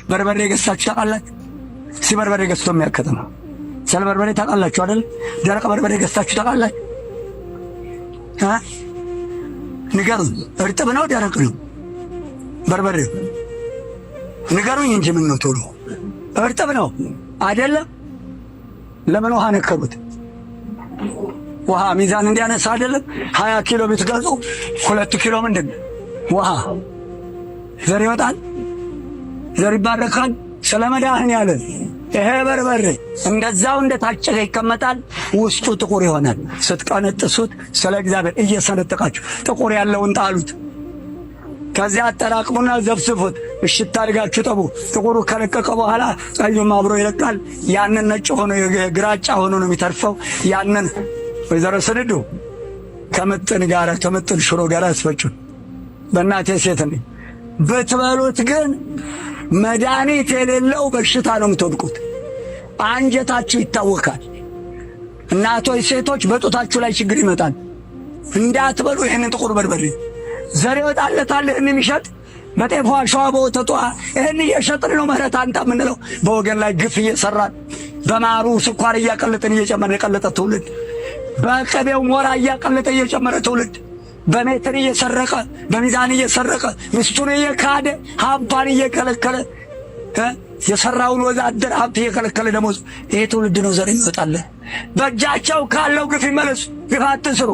በርበሬ ገዝታችሁ ታውቃላችሁ? እስኪ በርበሬ ገዝቶ የሚያከተማ ስለ በርበሬ ታውቃላችሁ አይደል? ደረቅ በርበሬ ገዝታችሁ ታውቃላችሁ? ንገሩኝ። እርጥብ ነው ደረቅ ነው በርበሬው? ንገሩኝ እንጂ ምን ነው ቶሎ። እርጥብ ነው አይደለም? ለምን ውሃ ነከሩት? ውሃ ሚዛን እንዲያነሳ አይደለም? 20 ኪሎ ብትገዙ 2 ኪሎ ምንድን ነው ውሃ። ዘር ይወጣል፣ ዘር ይባረካል። ስለ መድኃኔዓለም ይሄ በርበሬ እንደዛው እንደታጨቀ ይቀመጣል። ውስጡ ጥቁር ይሆናል። ስትቀነጥሱት ስለ እግዚአብሔር እየሰነጠቃችሁ ጥቁር ያለውን ጣሉት። ከዚያ አጠራቅሙና ዘፍዝፉት። እሽት አድርጋችሁ ጠቡ። ጥቁሩ ከለቀቀ በኋላ ቀዩም አብሮ ይለቃል። ያንን ነጭ ሆኖ ግራጫ ሆኖ ነው የሚተርፈው። ያንን ወይዘሮ ስንዱ ከምጥን ጋር ከምጥን ሽሮ ጋር አስፈጩን። በእናቴ ሴት ነኝ። ብትበሉት ግን መድኃኒት የሌለው በሽታ ነው የምትወድቁት። አንጀታችሁ ይታወካል። እናቶች፣ ሴቶች በጡታችሁ ላይ ችግር ይመጣል። እንዳትበሉ ይህንን ጥቁር በርበሬ። ዘር ይወጣለታል። ይህን የሚሸጥ በጤፏ ሸዋ በወተቷ ይህን እየሸጥን ነው ምህረት አንጣ የምንለው። በወገን ላይ ግፍ እየሰራን በማሩ ስኳር እያቀለጥን እየጨመርን የቀለጠ ትውልድ፣ በቅቤው ሞራ እያቀለጠ እየጨመረ ትውልድ፣ በሜትር እየሰረቀ በሚዛን እየሰረቀ ሚስቱን እየካደ ሀብቷን እየከለከለ የሰራውን ወዛደር ሀብት እየከለከለ ደሞዝ፣ ይሄ ትውልድ ነው ዘር የሚወጣልህ። በእጃቸው ካለው ግፍ ይመለሱ። ግፍ አትስሩ።